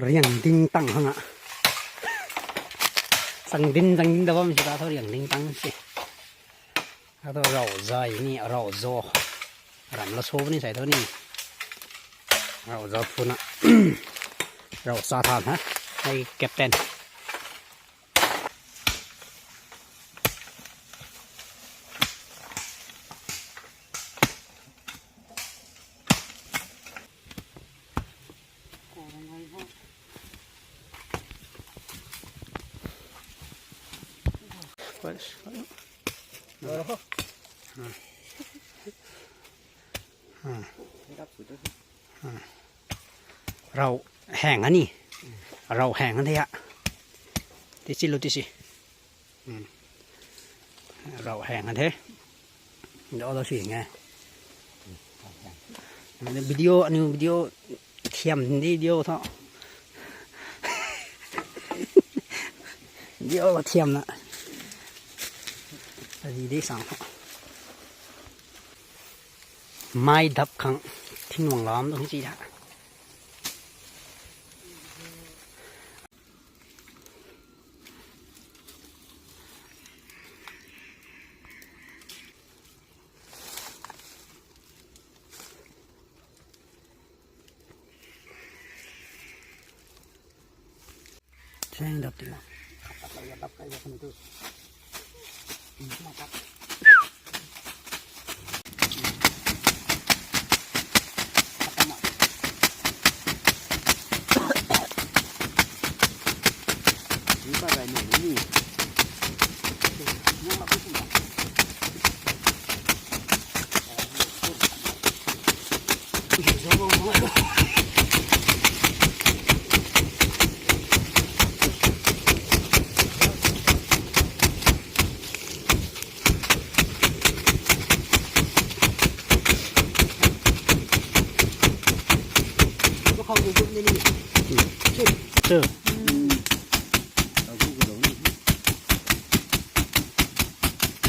ລຽງດິງຕັງຫັ້ນນະ ສັງດິນ ສັງດິນ ແຕ່ວ່າມັນຊິວ່າເຂົາລຽງດິງຕັງຊິ ເຂົາເຈົ້າເລົາໃຈນີ້ ເລົາໂຈ ລຳລະໂຊນີ້ໃສ່ເທົ່ານີ້ ເລົາໂຈພຸ້ນນະ ເລົາສາທານນະ ໃຫ້ເກັບແຕ່ນ. ເລົາແຫ້ງອັນນີ້ ເລົາແຫ້ງອັນເທະ ຕິຊິ ໂລຕິຊິ ອືມ ເລົາແຫ້ງອັນເທະ ດຽວເຮົາຊິໄງ ວິດີໂອ ອັນນີ້ວິດີໂອ ທຽມນີ້ດຽວເທາະ ດຽວທຽມນະ ອັນນີ້ໄດ້ສັ່ງເທາະ ໄມ້ດັບຂັງ ທີ່ໜ່ວງລ້ອມຕົງຊີ້ລະ. ແສງດັບຕິລະ ດັບໄປ ດັບໄປ ດັບໄປ.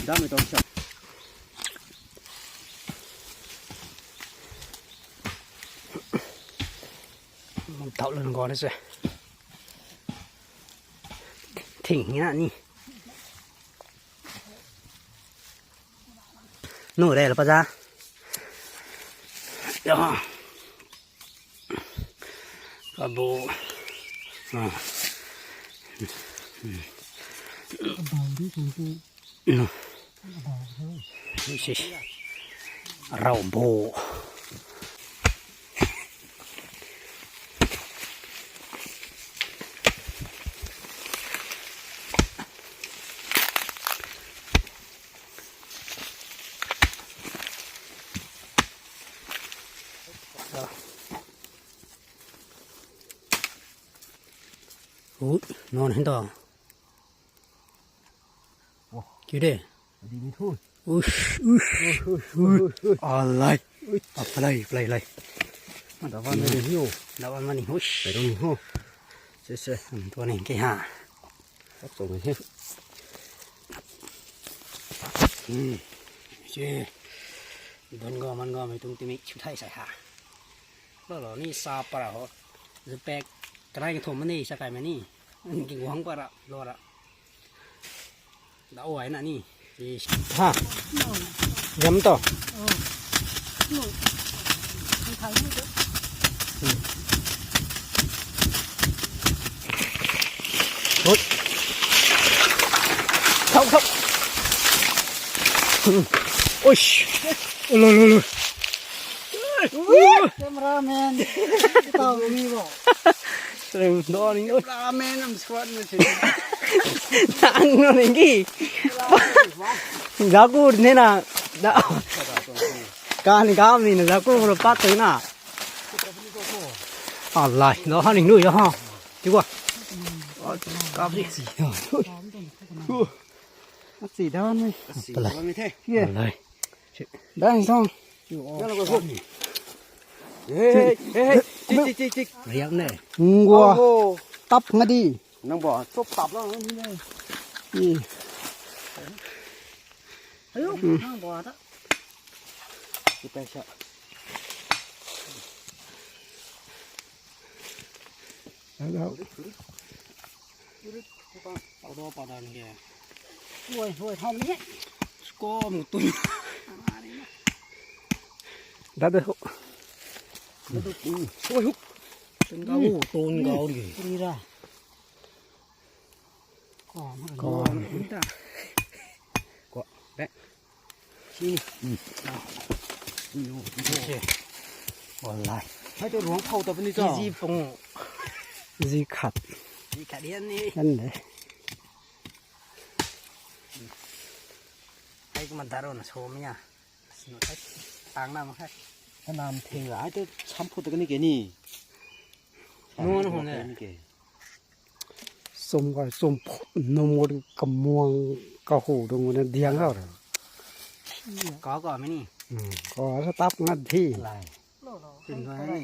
Dame, tau. ມັນເຕົາເລີຍກ່ອນເສຍ ຖິ້ມນີ້ນະນີ້ ໂນໄດ້ລະປະຈາ ກະໂບ ອາ ກະເບົາດີຂອງກູ. ເນາະ ນີ້ຊິ ເລົາໂບ ໂອ້ຍ ນອນເຫັນຕໍ່. ໂອ້ ກິວເດ້ ດີມີທູ ອຸຊ ອຸຊ ອຸຊ ອາໄລ ອາໄລ ໄລ ໄລ ດາວານມານີ້ ດາວານມານີ້ ອຸຊ ໄປຕົງນີ້ ໂຫ ເຊ ເຊ ອືມ ຕົວນີ້ເກຫາ ຮັບສົ່ງໃຫ້ ອືມ ເຊ ເດີນກໍມັນກໍໄມ່ຕົງຕິມິ ຊຸໄທໃສ່ຫາ ລອລອນີ້ຊາປະລະ ເຮົາຈະແປກກະໄລກະຖົມມັນນີ້ ສະກາຍມານີ້ ກິນຫວັງປະລະ ລອລະ ດາວໄວ້ນະນີ້ ຊິ ຮະ ຢຳຕໍ່ ເອີ ອືມ ໂອ້ຍ ເຂົ້າ ເຂົ້າ ອືມ ໂອ້ຍ ໂອ້ໂລໂລໂລ Cameraman ເຈົ້າບໍ່ມີບໍ່? ລາເມນນຳສວນມາຊິ ນັ່ງນອນອີກ ດາກູເນນາ ດາ ການກາມີນະ ດາກູປະຕູນະ ອາໄລ ດາຮານິງດູຍະ ດີກວ່າ ກາບຊິ ມາສີ່ດານເລີຍ ອາໄລ ໄດ້ສອງ ເຮີ້ຍ ເຮີ້ຍ ຈິກ ຈິກ ຈິກ ລຽກແນ່ ງົວ ໂອ້ໂຫ ຕັບງາດີ ນັ່ງບໍ່ ສົບຕັບແລ້ວນີ້ ອືມ ອືມ ນັ່ງບໍ່ ຕະ ຊິໄປຊະ. Hello. ໂອ້ຍ ໂອ້ຍ ເທົ່ານີ້ ສະກໍໝູຕຸນ ດັດເດີ. ໂອ້ຍ ຮຸກ ຕຸນເກົາ ຕຸນເກົາດິ ນີ້ລະ ກໍມັນກໍ ກໍແບະ ນີ້ ອືມ ໂອເຄ ອອນລາຍ ໃຫ້ຕົວຫຼວງເຂົ້າຕໍ່ໄປນີ້ຈ້າ ຈີຈີປົງ ຈີຂັດ ຈີຂັດເຮັດນີ້ ນັ້ນເດ້ ໃຫ້ມັນຕາໂດນໂຊມຍາ ສະໜຸກ ຕາງນ້ຳ ນ້ຳເທງຫຼາຍ ແຕ່ຊ້ຳພຸດຕະກະນີ້ເກນີ້ ໂນ່ນ ໂນ່ນ ໂນ່ນ ເກ ສົ້ມກໍສົ້ມ ນົມໝົດກະມ່ວງກະຫູຕົງນັ້ນດຽງເຮົາ ກໍກໍແມ່ນນີ້ ອືມ ກໍສະຕັບງັດທີ່ ຂຶ້ນມານີ້.